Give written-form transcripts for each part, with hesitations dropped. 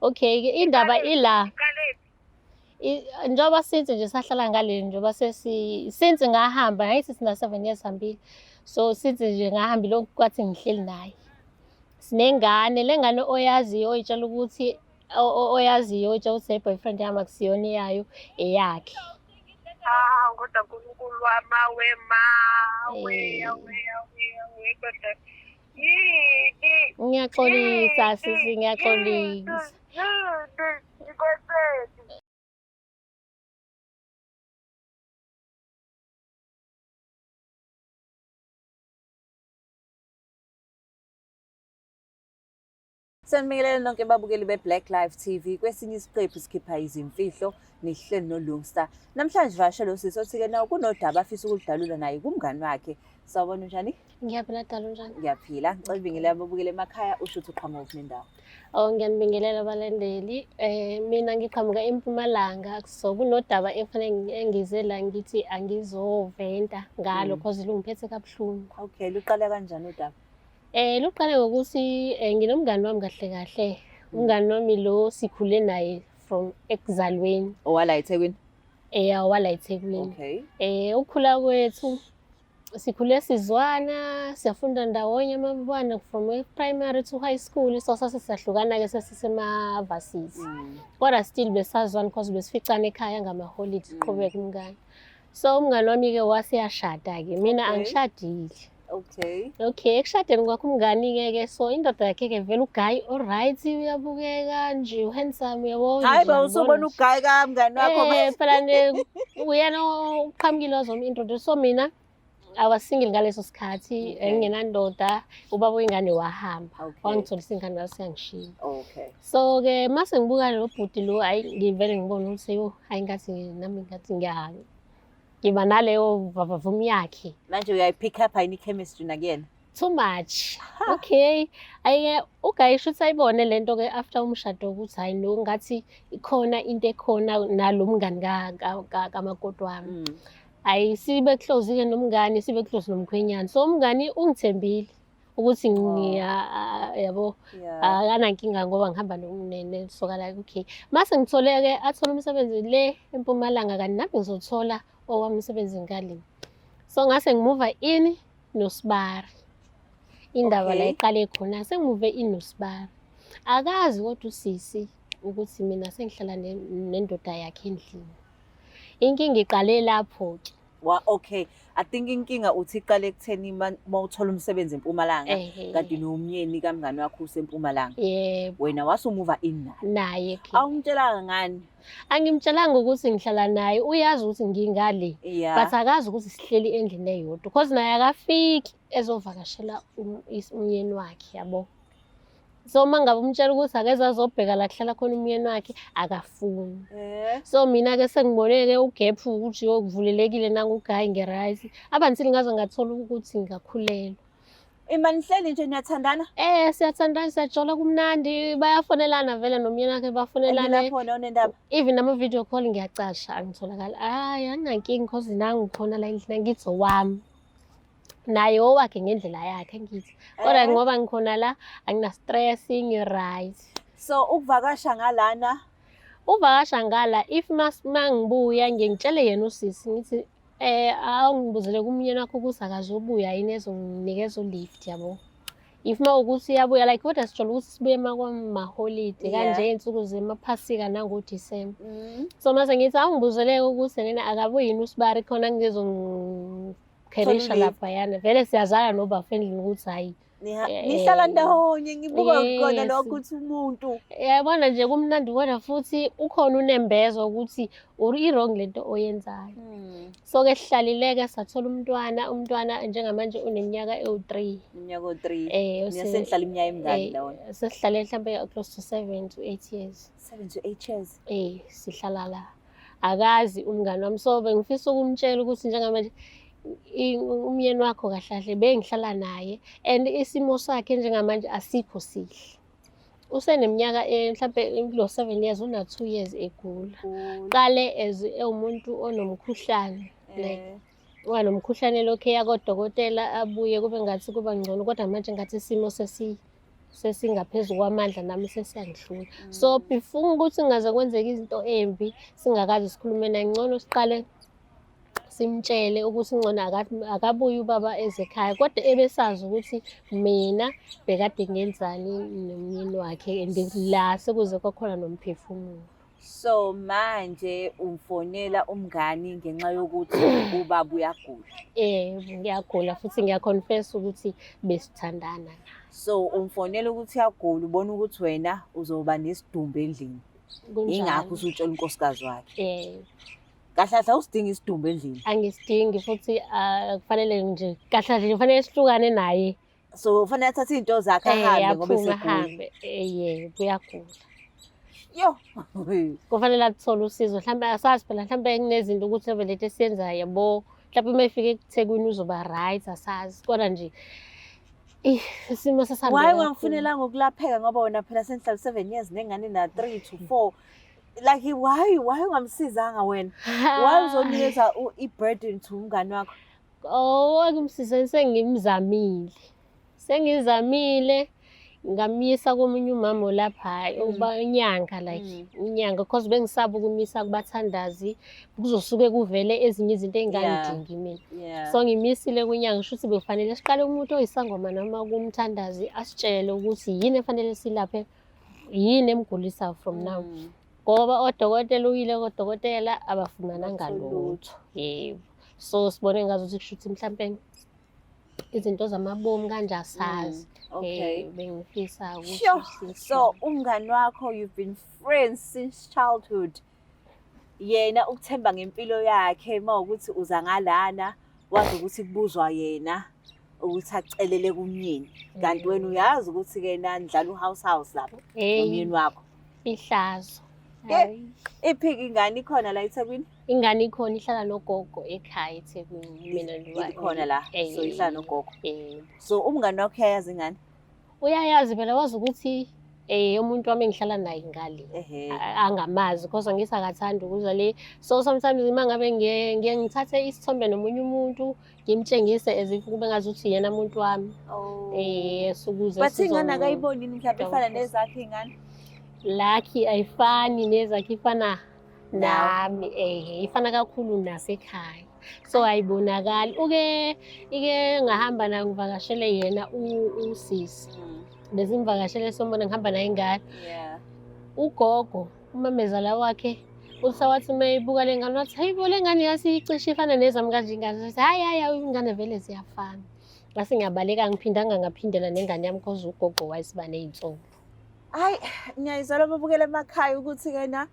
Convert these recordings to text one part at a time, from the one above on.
Okay, ke indaba ila. Iqalephi? Njengoba since nje sahlala ngale, njengoba sesi since ngahamba, ngayithi sina 7 years hambile. So since nje ngahamba lokhu kwathi ngihleli naye. Sinengane, le ngane oyaziyo oyitshela ukuthi oyaziyo oyitshela ukuthi boyfriend yami akusiyona eyayo, eyakhe. Hawu, kodwa Nkulunkulu wami, awe ma, awe, awe, awe, awe, kodwa yini? Ngiyaxolisa sisi, ngiyaxolisa. Yini? Ngikwenzeni? Sanibingelela nonke babukeli be-Black Life TV. Kwesinye isiqephu sikhipha izimfihlo nihleli noLungsta. Namhlanje vashe lo sisi othi-ke nawo kunodaba afisa ukuludalula naye kumngani wakhe. Sawubona, unjani? Ngiyaphila dala, unjani? Ngiyaphila. Ngicela ubingelele ababukeli emakhaya, usho ukuthi uqhamuka kuphi nendawo. Oh, ngiyanibingelela abalandeli. Mina ngiqhamuka eMpumalanga. So kunodaba ekufanele engize la ngithi angizoventa ngalo cause lungiphethe kabuhlungu. Okay, luqala kanjani udaba? Luqale ngokuthi nginomngani wami kahle kahle. Umngani wami lo sikhule naye from ekuzalweni. Owala eThekwini? Awala eThekwini. Ukukhula kwethu sikhule sizwana, siyafunda ndawonye amabana from primary to high school, so sase siyahlukana-ke sesisema-varsity. Kodwa still besazwana because besificana ekhaya ngamaholidi, siqhubeke umngani. So umngani wami-ke waseyashada-ke, mina angishadile. Okay, ekushadeni kwakho umngani-ke ke, so indoda yakhe-ke vele u-guy alright, uyabukeka nje, u-handsome, uyabo. Hayi nje, ba, usubona uyabona nje. u-guy kamngani wakho manje. Phela uyena uqhamukile wazomu-introduce. So mina I was single ngaleso sikhathi, ngingenandoda, ubaba wengane wahamba. Wangitholisa ingane waseyangishiya. So ke mase ngibuka lo bhuti lo, hayi ngivele ngibone ukuthi yo, hayi ngathi nami ngathi ngiba naleyo vavavumi yakhe. Manje uyayi-pick up yini i-chemistry nakuyena? Too much. Okay. Ayike u-guy shuthi ayibone lento ke after umshado ukuthi hayi no, ngathi ikhona into ekhona nalo mngani kamakoti wami. Hayi sibe close ke nomngani, sibe close nomkhwenyana. So umngani ungithembile ukuthi ngiya, yabo, akanankinga ngoba ngihamba nesoka lakhe. Okay. Mase ngithole ke athola umsebenzi le eMpumalanga, kanti nami ngizothola owami umsebenzi ngale. So ngase ngi-move in noSibari. Indaba la iqale khona, sengi-move in noSibari. Akazi kodwa usisi ukuthi mina sengihlala nendoda yakhe endlini. Inkinga iqale lapho ke. Wa okay, I think inkinga uthi iqale ekutheni mawuthola umsebenzi eMpumalanga kanti nomyeni kamngani wakho useMpumalanga. Yebo. Wena wasu-move in naye. Naye ke. Awumtshelanga ngani? Angimtshelanga ukuthi ngihlala naye, uyazi ukuthi ngingale. But akazi ukuthi sihleli endlini eyodwa because naye akafiki ezovakashela umyeni wakhe, yabo. So uma ngabe umtshela ukuthi akeze azobheka la kuhlala khona umyeni wakhe, akafuni. So mina-ke sengibone-ke u-gap ukuthi yo kuvulelekile nangu-guy nge-right. Abansili ngaze ngathola ukuthi ngakhulelwa. Ima nihleli nje niyathandana? Siyathandana, siyajola kumnandi, bayafonelana vele nomyeni wakhe bafonelane. Lapho nonendaba. Even nama-video call ngiyacasha angitholakali. Hayi anginankinga cause nangu khona la endlini angithi owami. Naye owakhe ngendlela yakhe ngithi. Kodwa ngoba ngikhona la angina stress, ngi-right. So ukuvakasha ngalana? Uvakasha ngala if mangibuya ngiye ngitshele yena usisi ngithi awungibuzele kumyeni wakho ukuthi akazobuya yini ezonginikeza u-lift, yabo. If mawukuthi uyabuya like kodwa sijwayele ukuthi sibuye makwamaholide kanje iy'nsuku zemaphasika nangoDisemba. So mase ngithi awungibuzele ukuthi nena akabuyi yini usibari khona ngizongikherisha laphayana. Vele siyazana nobafo endlini ukuthi hhayi. Nihlala ndawonye, ngibuka kona lokho ukuthi umuntu. Yabona nje kumnandi kodwa futhi ukhona unembeza ukuthi i-wrong lento oyenzayo. So ke sihlalile-ke sathola umntwana, umntwana njengamanje uneminyaka ewu-3. Iminyaka ewu-3. Niyasenhlala iminyaka emingaki ndawonye? Sesihlale mhlambe close to 7 to 8 years. 7 to 8 years. Sihlala la. Akazi umngani wami, so bengifisa ukumtshela ukuthi njengamanje umyeni wakho kahle kahle bengihlala naye and isimo sakhe njengamanje asikho sihle. Useneminyaka mhlambe kulo 7 years una 2 years egula. Qale as ewumuntu onomkhuhlane, like wanomkhuhlane lokhu eya kodokotela abuye kube ngathi kuba ngcono, kodwa manje ngathi isimo sesi Sesingaphezu kwamandla nami sesiyangihlula. So before ukuthi kungaze kwenzeke izinto embi singakaze sikhulume naye, ngcono siqale simtshele ukuthi ngcono akabuye ubaba eze ekhaya, kodwa ebesazi ukuthi mina bekade ngenzani nomyeni wakhe and la sekuze kwakhona nomphefumulo. So manje umfonela umngani ngenxa yokuthi ubaba uyagula. Ngiyagula futhi ngiyaconfess ukuthi besithandana naye. So umfonela ukuthi uyagula, ubona ukuthi wena uzoba nesidumbu endlini. Kunjalo. Yingakho usutshela unkosikazi wakhe. Kahle kahle awusidingi isidumbu endlini. Angisidingi futhi kufanele nje kahle kahle kufanele sihlukane naye. So kufanele athathe izinto zakhe ahambe ngoba Aphume esegula. ahambe. Yebo, uyagula. Yo. Kufanele athole usizo. Mhlambe asazi phela, mhlambe kunezinto ukuthi ebe lento esiyenzayo yabo. Mhlambe uma efika eThekwini uzoba right, asazi. Kodwa nje isimo sesihambile Why kakhulu. ungamfunelanga ukulapheka ngoba wena phela senihlala 7 years nengane na 3 to 4. Like why ungamsizanga wena? Why uzonikeza i-burden to umngani wakho? Oh, akumsiza sengimzamile. Sengizamile ngamyisa komunye umama olapha, hhayi, ukuba inyanga, like inyanga, because bengisaba ukumisa kubathandazi, kuzosuke kuvele ezinye izinto ey'ngangidingi mina. So ngimisile kwinyanga, kusho ukuthi bekufanele siqale umuntu oyisangoma noma kumthandazi asitshele ukuthi yini efanele silaphe, yini emgulisayo from now. Ngoba odokotela uyile kodokotela abafumananga lutho. Yebo. So sibone ngazuthi kusho ukuthi mhlampe izinto zamabomu kanje asazi. Okay. Bengifisa ukuthi Sure. So umngani wakho, you've been friends since childhood. Yena ukuthemba ngempilo yakhe mawukuthi uza ngalana wazi ukuthi kubuzwa yena ukuthi acelele kumyeni. Kanti wena uyazi ukuthi ke nandlala uhouse house lapha nomyeni wakho. Ihlazo. Iphiki ingane ikhona la eThekwini? Ingane ikhona, ihlala nogogo ekhaya eThekwini. Mina Ikhona la. So ihlala nogogo. Eh. So umngani wakho uyayazi ingane? Uyayazi phela, wazi ukuthi umuntu wami engihlala naye ngale. Angamazi because angithi akathandi ukuza le. So sometimes uma ngabe ngiye ngithathe isithombe nomunye umuntu ngimtshengise as if kube ngazuthi yena umuntu wami. Sukuze But ingane akayiboni yini mhlawumbe ifana nezakhe ingane? Lucky ayifani nezakhe, ifana nami, ifana kakhulu nasekhaya. So ayibonakali. Uke ike ngahamba naye ngivakashele yena usisi. Besimvakashele sombona ngihamba naye ingane. Ugogo umamezala wakhe usawathi uma eyibuka le ngane wathi hayibo le ngane yasiyicishe ifana nezami kanje ingane. Wathi hayi hayi hayi ingane vele ziyafana. Ngase ngiyabaleka ngiphindanga ngaphindela nengane yami cause ugogo wayesiba ney'nsolo. Hayi, ngiyayizwela ababukela emakhaya ukuthi kena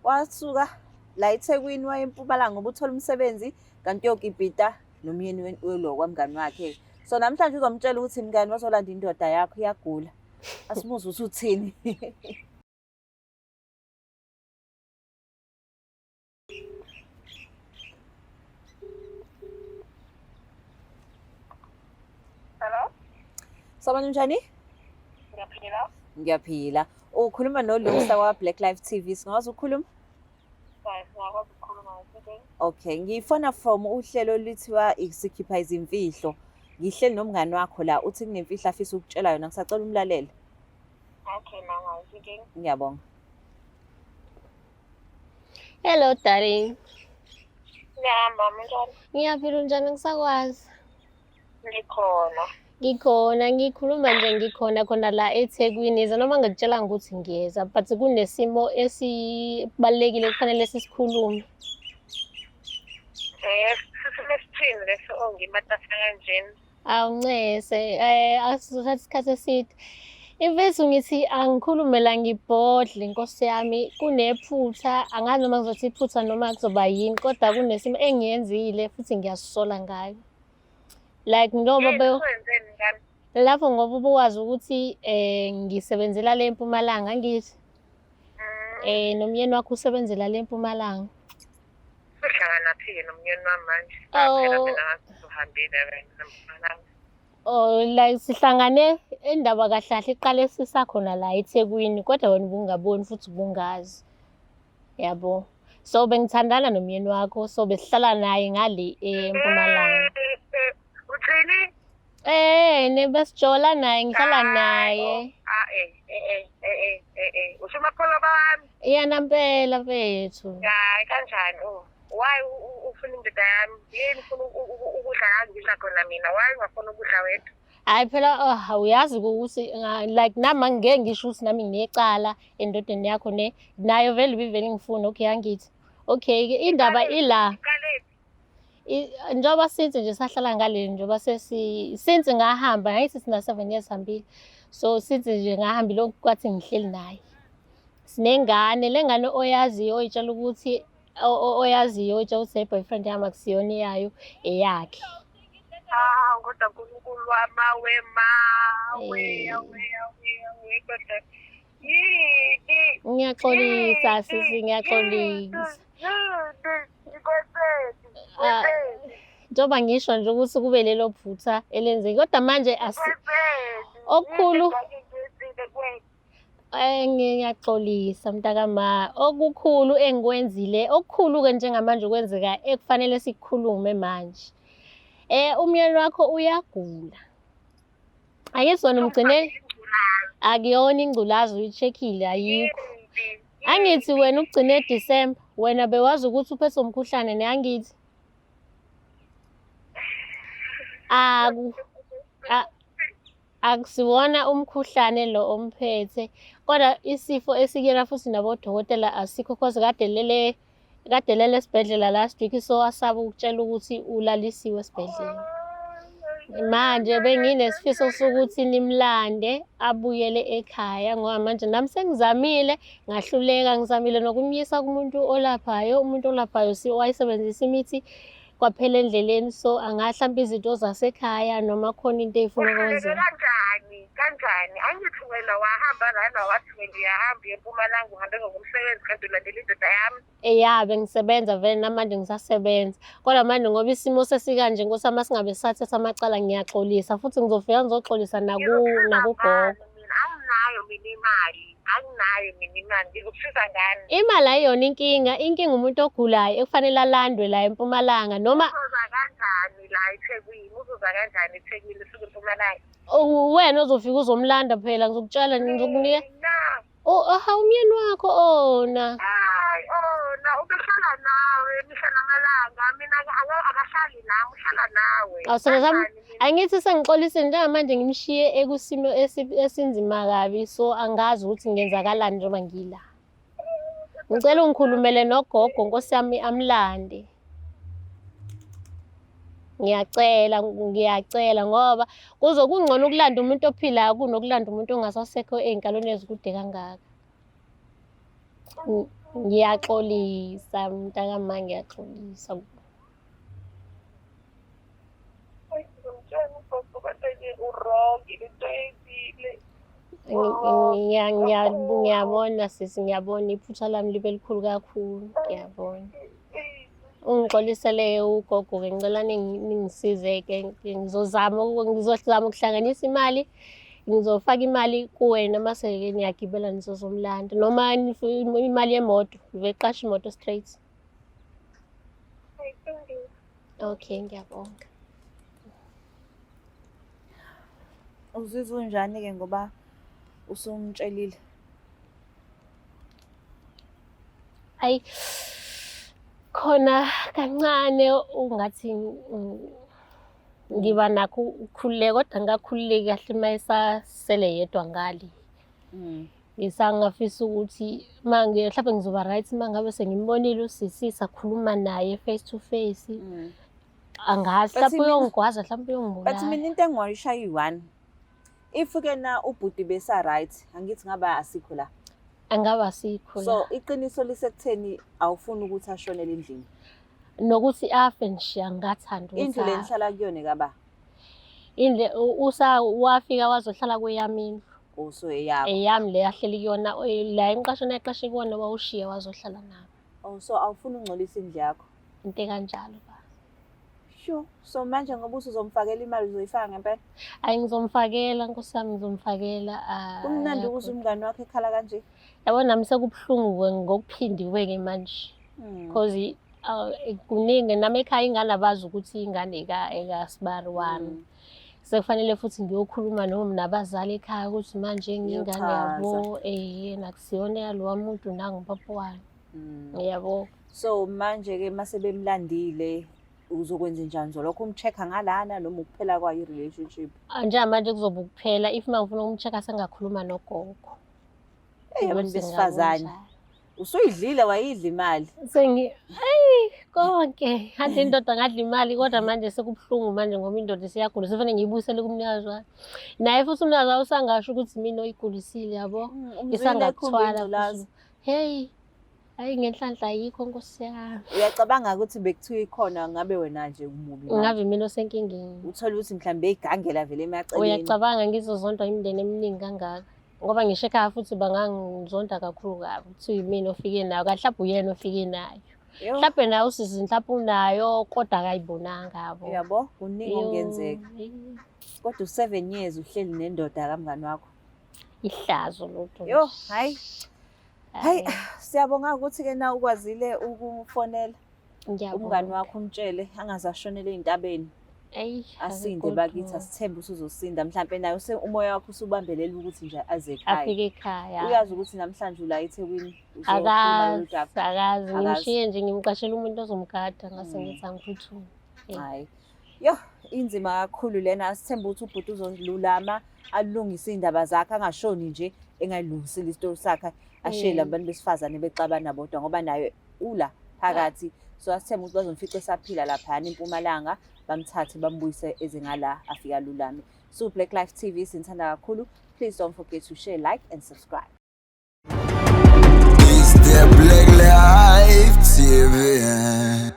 wasuka la eThekwini waya eMpumalanga ngoba uthola umsebenzi kanti uyokipita nomyeni welo kwamngani wakhe. So namhlanje uzomtshela ukuthi mngani wazolanda indoda yakho iyagula. Asibuze ukuthi uthini. Hello? Sawubona, unjani? Ngiyaphila. Ngiyaphila. Ukhuluma noLungsta wa Black Life TV. Singakwazi ukukhuluma? Singakwazi ukukhuluma ngesithi. Okay, ngifona from uhlelo oluthiwa isikhipha izimfihlo. Ngihleli nomngani wakho la, uthi kunemfihlo afisa ukutshela yona, ngisacela umlalele. Okay, mama, ngisithi. Ngiyabonga. Hello darling. Ngiyahamba, unjani? Ngiyaphila, unjani? Ngisakwazi. Ngikhona. Ngikhona, ngikhuluma nje ngikhona khona la eThekwini. Yeza noma ngikutshelanga ukuthi ngiyeza, but kunesimo esibalulekile kufanele sisikhulume. Sisimo esithini leso ongimatasa kanjena? Awuncese, asizothatha isikhathi eside. Imfethu ngithi angikhulume la ngibhodle Nkosi yami, kunephutha, angazi noma ngizothi iphutha noma kuzoba yini, kodwa kunesimo engiyenzile futhi ngiyazisola ngayo. Like njengoba Wenzeni ngani? lapho ngoba ubuwazi ukuthi ngisebenzela le eMpumalanga angithi? Nomyeni wakho usebenzela le eMpumalanga. Sihlanganaphi-ke nomyeni wami manje? Phela mina ngathi uhambile wena eMpumalanga. Oh, like sihlangane indaba kahle kahle iqale sisakhona la eThekwini, kodwa wena ubungaboni futhi ubungazi. Yabo. So bengithandana nomyeni wakho, so besihlala naye ngale eMpumalanga. Uthini? Besijola naye, ngihlala naye. eh eh eh eh usho umakholwa bami. Iya nampela mfethu. Hayi kanjani oh. Why ufuna indoda yami? Yini ufuna ukudla la ngidla khona mina? Why ungafuni ukudla wedwa? Hhayi phela oh, uyazi ukuthi like nami angeke ngisho ukuthi nami nginecala endodeni yakho ne nayo vele ibivele ngifuna okay angithi. Okay-ke indaba ila. Njengoba since nje sahlala ngale njengoba sesi since ngahamba ngayithi sina 7 years hambile. So since nje ngahamba ilokhu kwathi ngihleli naye. Sinengane, le ngane oyaziyo oyitshela ukuthi oyaziyo oyitshela ukuthi i-boyfriend yami akusiyona eyayo, eyakhe. Hawu kodwa Nkulunkulu wami awe mawe awe awe awe kodwa yini? Ngiyaxolisa sisi, ngiyaxolisa. Yini? Ngikwenzeni? Ah, njengoba ngisho nje ukuthi kube lelo phutha elenzeke kodwa manje asi Ngikwenzeni? Okukhulu- Yini engiyenzile kuwena? Ngiyaxolisa mntakama. Okukhulu engikwenzile, okukhulu-ke njengamanje okwenzeka ekufanele sikukhulume manje. Umyeni wakho uyagula. Angithi wena umgcine akuyona ingculazi uyi-check-ile ayikho. Angithi wena ugcine December, wena bewazi ukuthi uphethwe umkhuhlane ne angithi? Aku akusiwona umkhuhlane lo omphethe kodwa isifo esikuyena futhi nabodokotela asikho cause kade lele esibhedlela last week, so wasaba ukutshela ukuthi ulalisiwe esibhedlela. Manje benginesifiso sokuthi nimlande abuyele ekhaya ngoba manje nami sengizamile ngahluleka, ngizamile nokumyisa kumuntu olaphayo, umuntu olaphayo wayesebenzisa imithi kwaphela endleleni, so angahlampe izinto zasekhaya noma khona into ey'funa Uhluleke ukwenziwa. kanjani? Kanjani? Angithi wena wahamba lana wathi wena uyahamba uye eMpumalanga uhambe ngokomsebenzi kanti ulandela indoda yami. Eya, bengisebenza vele namanje ngisasebenza. Kodwa manje ngoba isimo sesikanje Nkosi yami singabe sisathetha amacala ngiyaxolisa futhi ngizofika ngizoxolisa Ngizokusiza nakugogo. ngani mina? Anginayo mina imali. Anginayo mina imali. Ngizokusiza ngani? Imali ayiyona inkinga, inkinga umuntu ogulayo ekufanele alandwe la eMpumalanga noma Uzoza kanjani la eThekwini? Uzoza kanjani eThekwini usuke eMpumalanga? Wena ozofika uzomlanda phela ngizokutshela ngizokunika. Mina. Oh, aha umyeni wakho ona. Hayi, ona ubehlala nawe mihla namalanga. Mina akahlali nawe, uhlala nawe. Awusana sami Kanjani mina? angithi sengixolisile njengamanje ngimshiye ekusimo esinzima kabi, so angazi ukuthi ngenzakalani njengoba ngila. Ngicela ungikhulumele nogogo Nkosi yami amlande. Ngiyacela, ngiyacela ngoba kuze kungcono ukulanda umuntu ophilayo kunokulanda umuntu ongasasekho ey'nkalweni ezikude kangaka. Ngiyaxolisa mntakama, ngiyaxolisa. Hayi, ngizomtshela ugogo kodwa-ke u-wrong lento oyenzile. Ngiyabona sisi, ngiyabona iphutha lami libe likhulu kakhulu, ngiyabona. Ungixolisele ugogo-ke, ngicela ningisize-ke, ngizozama ukuhlanganisa imali, ngizofaka imali kuwena mase-ke niyagibela nizozomlanda noma imali yemoto, ngizoyiqasha imoto straight. Hayi, thank you. Okay, ngiyabonga. Uzizwa unjani-ke ngoba usumtshelile? Ayi, khona kancane ungathi ngiba nakho ukukhululeka kodwa angikakhululeki kahle uma esasele yedwa ngale. Ngisangafisa ukuthi uma mhlawumbe ngizoba right uma ngabe sengimbonile usisi sakhuluma naye face to face. Angazi But mhlawumbe uyongigwaza mhlawumbe But uyongibulala. mina into engiwayishayo iyi-one. If-ke na ubhuti besa-right, angithi ngaba asikho la. Angaba asikho So la. iqiniso lisekutheni awufuni ukuthi ashonele endlini. Nokuthi afe nje angingathanda ukuthi Indlu le afe. nihlala kuyona kaba Indle usa wafika wazohlala kweyami indlu. uso eyakho. Eyami le ahleli kuyona la emqashweni aqashe kuwona wawushiya wazohlala nami. Oh, so awufuni ukungcolisa indlu yakho. Into ekanjalo ba. Sure. So manje ngoba usuzomfakela imali uzoyifaka ngempela? Ayi ngizomfakela Nkosi yami ngizomfakela. Ah, Kumnandi yakho. ukuzwa umngani wakho ekhala kanje. Yabo nami sekubuhlungu-ke ngokuphindiwe-ke manje. Cause kuningi nami ekhaya ingane abazi ukuthi ingane ekasibari wami. Sekufanele futhi ngiyokhuluma noma nabazali ekhaya ukuthi manje ngiyingane yabo, nakusiyona yalowa muntu nangubaba wayo. Yabo. So manje-ke mase bemlandile uzokwenza njani? Uzolokhu umcheck-a ngalana noma ukuphela kwayo i-relationship? Njengamanje kuzobe ukuphela. If uma ngifuna ukumcheck-a sengakhuluma nogogo. Eyi, abantu Ukuthi besifazane. ngakunjani. Usuyidlile wayidla imali. Eyi konke ngadla indoda, ngadla imali, kodwa manje sekubuhlungu manje ngoba indoda isiyagula, sefanele ngiyibuyisele kumnikazi wayo. Naye futhi umnikazi wayo usangasho ukuthi mina oyigulisile, yabo. Isangakuthwala futhi. Hey, hayi ngenhlanhla ayikho nkosi yami. Uyacabanga ukuthi bekuthiwa ikhona ngabe wena nje umubi manje? Ngabe mina osenkingeni. Uthole ukuthi mhlawumbe igangela vele emaceleni. Uyacabanga ngizozondwa imindeni eminingi kangaka. Ngoba ngisho ekhaya futhi bangangizonda kakhulu kabi. Kuthiwa yimina ofike nayo, kanti mhlawumbe uyena ofike nayo. Mhlawumbe naye usizi mhlawumbe unayo kodwa akayibonanga, yabo. Yabo, kuningi okungenzeka. Kodwa u-7 years uhleli nendoda kamngani wakho. Ihlazo lodwa. Yo, hayi. Hayi, siyabonga ukuthi-ke na ukwazile ukufonela umngani wakho umtshele angaze ashonele ey'ntabeni. Asinde bakithi, asithembe ukuthi uzosinda. Mhlampe naye umoya wakho usubambelela ukuthi nje aze ekhaya. Afike ekhaya. Uyazi ukuthi namhlanje ula eThekwini. Akazi, akazi. Ngimshiye nje ngimqashela umuntu ozomgada ngase ngithi angiphuthume. Hayi. Yo, inzima kakhulu lena. Asithembe ukuthi ubhuti uzolulama alungise iy'ndaba zakhe, angashoni nje engayilungisile isitori sakhe, ashiye labantu besifazane bexabana bodwa ngoba naye ula phakathi. So asithembe ukuthi bazomfica esaphila laphayana eMpumalanga, bamthathe bambuyise eze ngala afike alulame. So Black Life TV sinithanda kakhulu. Please don't forget to share, like and subscribe. It's the Black Life TV.